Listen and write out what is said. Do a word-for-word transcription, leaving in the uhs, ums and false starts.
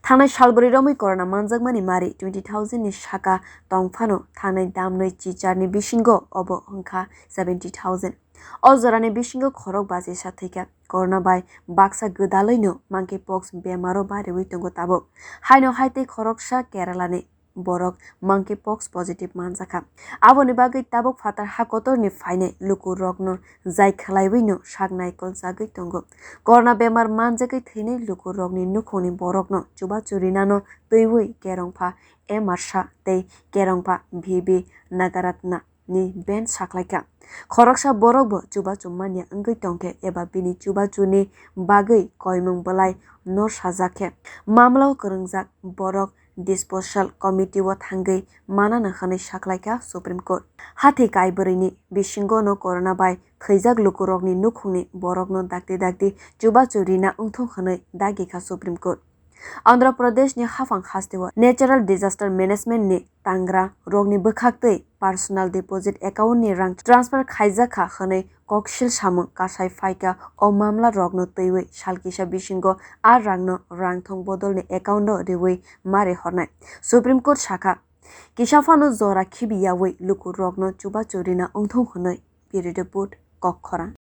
Thangnai salbrwi romwi corona manjakmani mari twenty thousand ni saka tong phano thangnai damnwi chicharni bisingo obo wngkha seventy thousand. O jorani bisingo khorok bachisa thwikha. Corona bai baksa gwdalwino monkeypox bemaro bariwi tongo tabuk. Haino hai tei khoroksa Keralani borok monkeypox positive manjakha. Aboni bagwi tabuk phatar ha kotorni phainai lukurokno jai khwlaiwino sak naikoljagwi tongo. Corona bemar manjagwi thwinai lukurokni nukhungni borokno chubachu rinano twiwi Kerongpha M Arsha tei Kerongpha V V Nagaratna ni bench saklaikha. Khoroksa borokbo chubachu manya wngwi tongkhe eba bini chubachuni bagwi koimung bwlai no sajak khe mamlao kwrwngjak borok disposal committee o thangwi manana hwnwi saklaikha Supreme Court. Hathwi kaibrwini bisingono corona bai thwijak lukurokni nukhungni borokno dakti dakti chubachu rina wngthung hwnwi dagikha Supreme Court. Andhra Pradeshni haphang hasteo Natural Disaster Management ni tangra rokni bwkhaktwi personal deposit account ni rang transfer khaijakha hwnwi koksil samung kasai phaikha. O mamla rokno twiwi sal kisa bisingo a rangno rangthong bodolni account o riwi mari hornai. Supreme Court sakha, kisa phano jora khibiyawi lukurokno chubachu rina wngthung hwnwi P D F kok khorang.